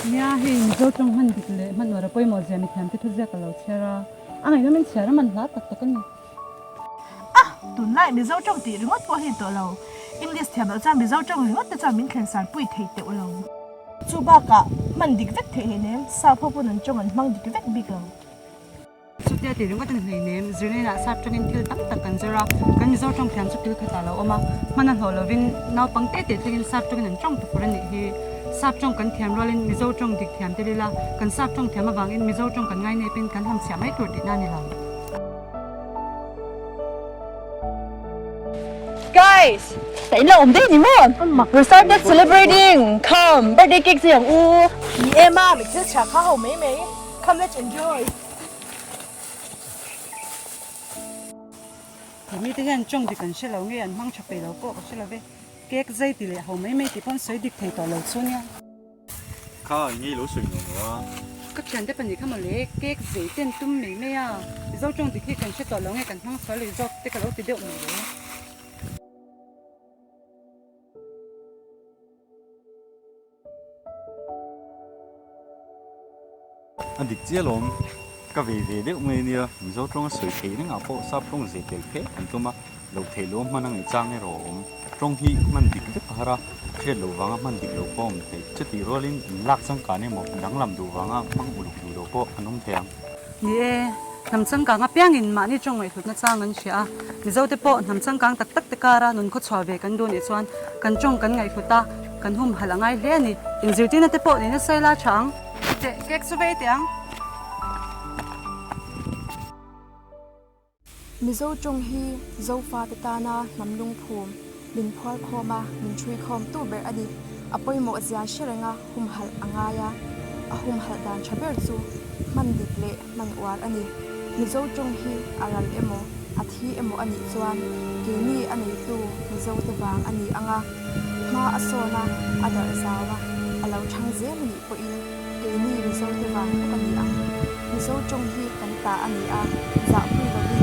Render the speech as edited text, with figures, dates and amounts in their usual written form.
Nia, hei Mizo tawng hman dik leh hman uar a pawimawh zia mithiamte thuziak ka lo chhiar a, a ngaihnawmin chhiar a man hla tak tak a ni. A, tunlai Mizo tawng tih ringawt pawh hi tawh lo. English thiam loh chuan Mizo tawng ringawt te chuan min thlen san pui thei teuh lo. Chu bakah hman dik vek theih hleinem, sap ho pawn an tawng an hmang dik vek bik lo. Chutia tih ringawt a ni hleinem, zirlaiah sap tangin thil tam tak kan zir a, kan Mizo tawng thiam chu kil khatah a lo awm a, hman a hlawh lovin naupang te te thlengin sap tawngin an tawng ta fur a nih hi. Sap tawng kan thiam rualin Mizo tawng dik thiam tel ila, kan sap tawng thiam avangin Mizo tawng kan ngainepin kan hamchhiah mai tur tihna a ni lo. Guys, ta in lo awm daih ni maw? We started celebrating, come, birthday cake zui ang u. Ni em a, mi thil chhia kha ho mai mai, come let's enjoy. He mite hian tawng dik an hre lo nge an hmang tha peih lo pawh ka hre lo ve, cake zai ti leh ho mai mai tih pawn sawi dik thei tawh lo chu nia. Kha enge lo sawi nuam lo a. Ka thiante pahnih kha mawle cake zei ten tum mai mai a, Mizo tawng dik hi kan hre tawh lo nge kan hmang sual leh zawk te ka lo ti deuh mai le. A dik chiah alawm, ka vei ve deuh mai ania, Mizo tawnga sawi theih rengah pawh sap tawng zeh tel phet an tum a, loh theih loh a hman a ngaihchang erawh a awm. Tawng hi hman dik vek a har a, hriat loh vanga hman dik loh pawh a awm theih. Chutih rualin in lak changkan emaw danglam duh vanga hmang uluk duh loh pawh an awm thei ang. Ni e, hnam changkang apiangin mahni tawng ngaihhlutna chang an hria a, Mizote pawh hnam changkang tak tak te kara nun khawchhuah ve kan duh nih chuan kan tawng kan ngaihhlut a, kan humhalh a ngai hle a ni. Inzirtirna te pawh nei nasa ila tha ang. Teh kek chu vei teh ang. Mizo tawng hi Zofate tana hnam lungphum min phuar khawm a, min ṭhui khawmtu ber a ni. A pawimawh zia hre renga humhalh a ngai a, a humhalh dan ṭha ber chu hman dik leh hman uar a ni. Mizo tawng hi a ral emaw, a thi emaw a nih chuan keini a neitu Mizote vang a ni ang a, hma a sawn a, a darh zau a, a lo ṭhang zel a nih pawhin keini Mizote vang bawk a ni ang. Mizo tawng hi kan ta a ni a, zahpui lovin.